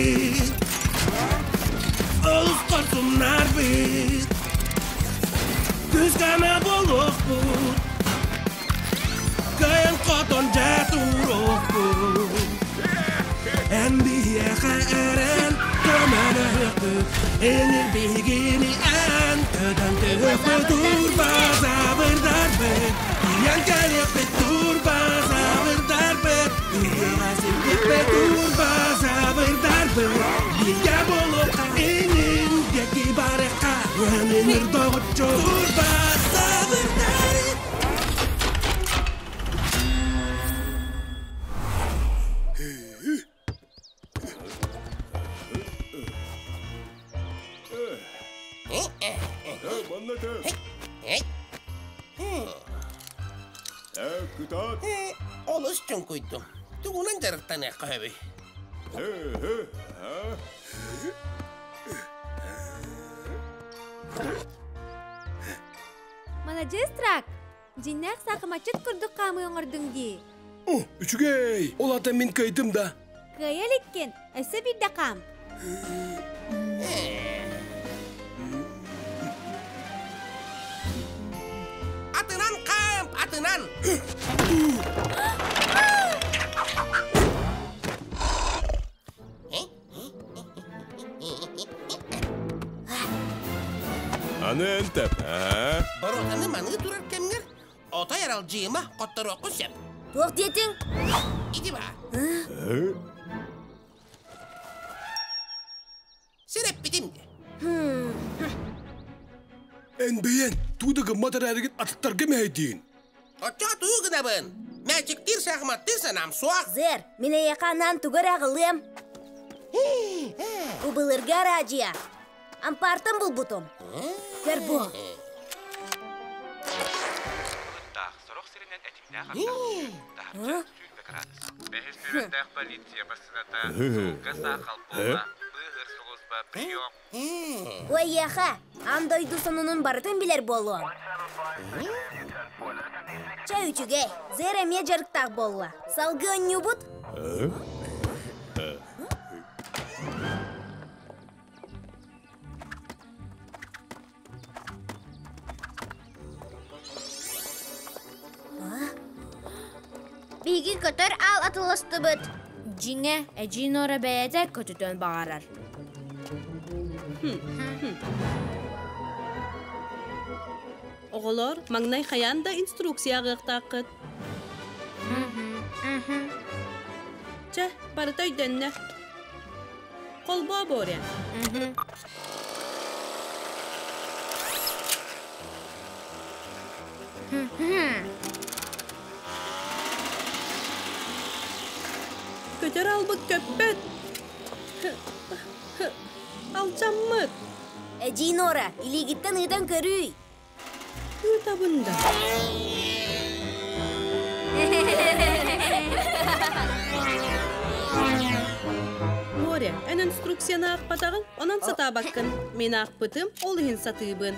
Бит, олус хорсуннарбыт, Күскэме буолуохпут, Кыайан хотон дьэ туруохпут. Эн биһиэхэ эрэн көмөлөһүөхпүт, Энир биһигини эн көтөн түһүөхпүт, Турбазаврдарбыт, тиийэн кэлиэхпит, Турбазаврдарбыт, Биһиэхэ сирдиэхпит, Турбазаврдарбыт, Бииргэ буолуохха инин диэки барыахха, Өнүнүр доҕоччу Турбазаврдарбыт. Олус чуҥкуйдум. Тугунан дьарыктаныахха сөбүй? Маладьыас, Трак! Дьиҥнээх саахыматчыт курдук хаамыы оҥордуҥ дии. О, үчүгэй! Ол аата мин кыайдым да. Кыайа иликкин, өссө биирдэ хаам. Атынан хаамп, атынан! Аны энтэп, аа? Боруоканы маныы турар кэмҥэр отой аралдьыйыма хотторуоххун сөп. Туох диэтиҥ? Ити баар. Сир эппитим де. Эн бэйэн туу да гыммат эрээригин атыттарга мэһэйдиин. Оччоҕо туу гынабын. Мээчиктиир саахыматтыыр санаам суох. Зер, мин эйиэхэ анаан тугу эрэ аҕалыам. Бу былыргы араадьыйа. Ампаартан булбутум. Көр бу. Былыттаах, сорох сиринэн этиҥнээх ардах түһүө, таһырдьа 20 градус. Бэһис нүөмэрдээх полиция массыыната суолга саахал буолла. Быыһыыр сулууспа прием. Уоййаха, аан дойду сонунун барытын билэр буолуоҥ. Чэ, үчүгэй, Зер эмиэ дьарыктаах буолла. Салгыы онньуубут? Биһиги көтөр аал атылластыбыт. Дьиҥэ, эдьиий Нора бэйэтэ көтүтүөн баҕарар. Оҕолор, маҥнай хайаан да инструкция ааҕыахтааххыт. Чэ, барыта өйдөннө. Холбоо Боря. Көтөр албыт көппөт. Алдьаммыт. Эдьиий Нора, илиигиттэн ыытан көрүүй. Ыытабын да. Боря, эн инструкцияны аахпатаҕыҥ, онон сатаабаккын. Мин аахпытым, ол иһин сатыыбын.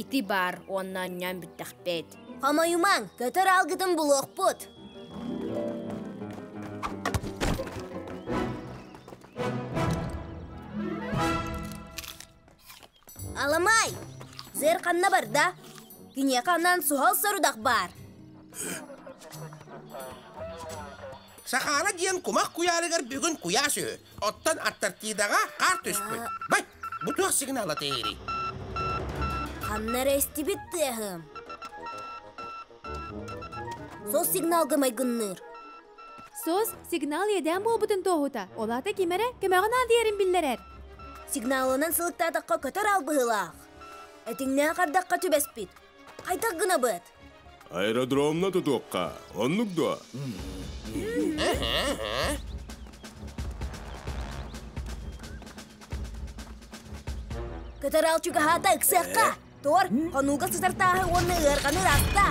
Ити баар уонна анньаан бүттэхпит. Хомойумаҥ, көтөр аалгытын булуохпут. Аламай! Зер ханна барда? Киниэхэ анаан суһал сорудах баар. Сахаана диэн кумах куйаарыгар бүгүн куйаас үһү. Оттон Антарктидаҕа хаар түспүт. Бай, бу туох сигнала тиэрий? Ханна эрэ истибит тыаһым. Сос сигналга майгынныыр. Сос сигнал иэдээн буолбутун туоһута. Ол аата ким эрэ көмөҕө наадыйарын биллэрэр. Сигналынан сылыктаатахха көтөр аал быһыылаах. Этиҥнээх ардахха түбэспит. Хайдах гынабыт? Аэродромна тутуохха, оннук дуо? Көтөр аал чугаһаата ыксыахха. Тор, хонууга сытар тааһы уонна ыарҕаны ыраста.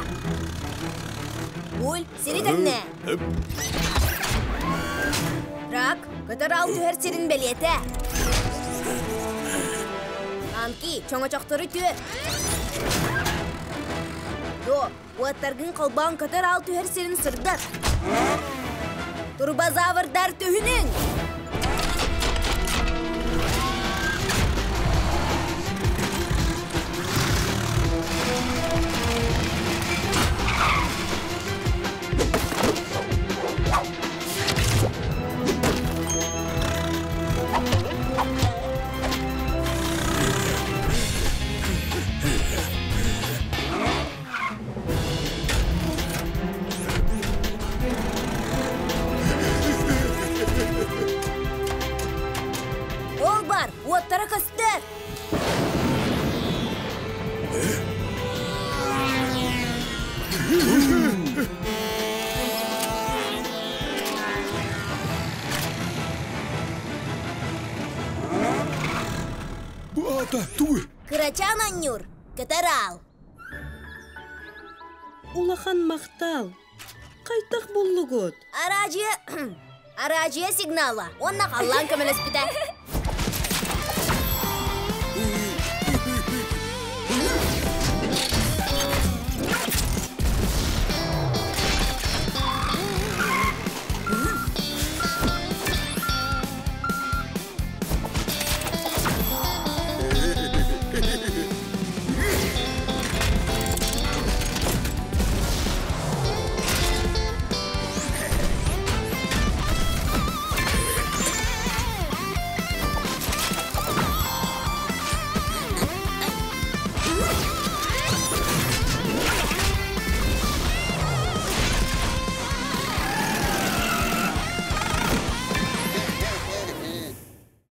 Уль, сири тэҥнээ. Рак, Көтөр аал түһэр сирин бэлиэтэ. Анки, чоҥочохтору түөр. До, уоттаргын холбоон көтөр аал түһэр сирин сырдат. Турбозаврдар түһүнүҥ! Ол бар, уоттара көстөр! Бу аата тугуй? Кырачаан анньур, көтөр аал. Улахан махтал. Хайтах буллугут? Араадьыйа... Араадьыйа сигнала. Уонна халлаан көмөлөспүтэ.